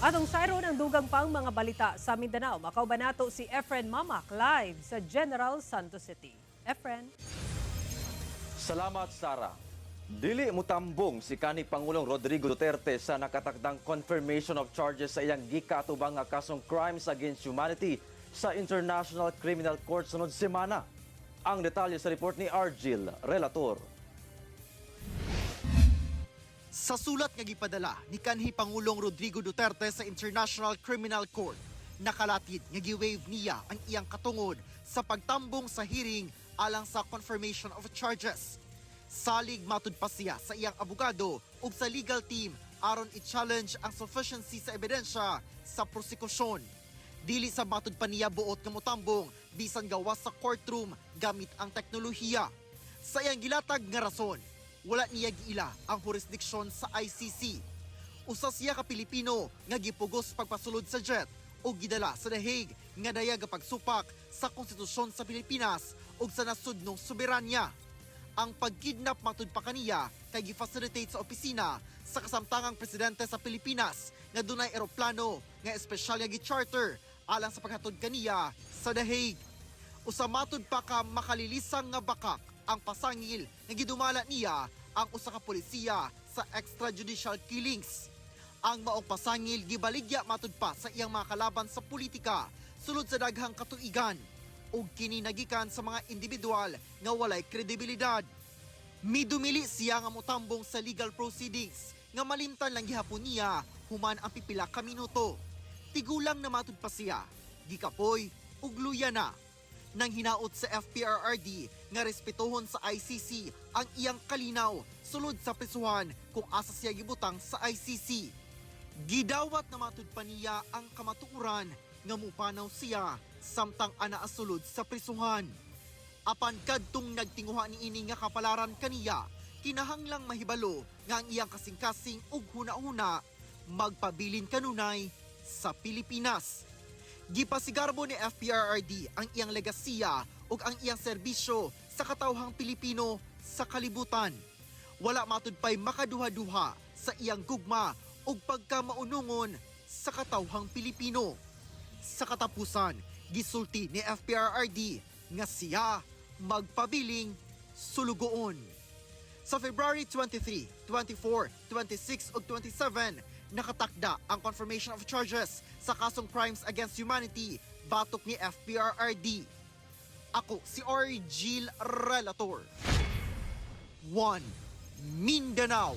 Atong sayron ang dugang pang mga balita sa Mindanao. Makauban nato si Efren Mamac live sa General Santos City. Efren. Salamat, Sara. Dili mutambong si kanhi Pangulong Rodrigo Duterte sa nakatakdang confirmation of charges sa iyang gikaatubang nga kasong crimes against humanity sa International Criminal Court sunod semana. Ang detalye sa report ni Argil Relator. Sa sulat nga gipadala ni kanhi Pangulong Rodrigo Duterte sa International Criminal Court, nakalatid nga gi-waive niya ang iyang katungod sa pagtambong sa hearing alang sa confirmation of charges. Salig matud pa siya sa iyang abogado ug sa legal team aron i-challenge ang sufficiency sa ebidensya sa prosekusyon. Dili sa matud pa niya buot nga motambong bisan gawas sa courtroom gamit ang teknolohiya. Sa iyang gilatag nga rason, wala niya giila ang jurisdiksyon sa ICC. Usa siya ka Pilipino nga gipugos pagpasulod sa jet o gidala sa The Hague nga dayag pagsupak sa konstitusyon sa Pilipinas ug sa nasudnong soberanya. Ang pagkidnap matud pa kaniya kay gi-facilitate sa opisina sa kasamtangang presidente sa Pilipinas nga dunay eroplano nga espesyal nga gi-charter alang sa paghatod kaniya sa The Hague. Usa matud pa ka makalilisang nga bakak ang pasangil nga gidumala niya ang usa ka polisiya sa extrajudicial killings. Ang maong pasangil gibaligya matud pa sa iyang mga kalaban sa politika sulod sa daghang katuigan ug kini nagikan sa mga individual nga walay kredibilidad. Midumili siya nga motambong sa legal proceedings nga malimtan lang gihapon niya human ang pipila ka minuto. Tigulang na matud pa siya, gikapoy ug luya na. Nang hinaot sa FPRRD nga respetuhon sa ICC ang iyang kalinaw sulod sa prisuhan kung asa siya gibutang sa ICC. Gidawat na matud pa niya ang kamatuoran nga mupanaw siya samtang anaa sulod sa prisuhan. Apan kadtong nagtinguha niini nga kapalaran kaniya, kinahanglang mahibalo nga ang iyang kasing-kasing ug huna-huna magpabilin kanunay sa Pilipinas. Gipasigarbo ni FPRRD ang iyang legasiya ug ang iyang serbisyo sa katawhang Pilipino sa kalibutan. Wala matud pay makaduha-duha sa iyang gugma ug pagkamaunungon sa katawhang Pilipino. Sa katapusan, gisulti ni FPRRD nga siya magpabiling sulugoon. Sa February 23, 24, 26 ug 27, nakatakda ang confirmation of charges sa kasong crimes against humanity batok ni FPRRD. Ako si Argil Relator. 1. Mindanao.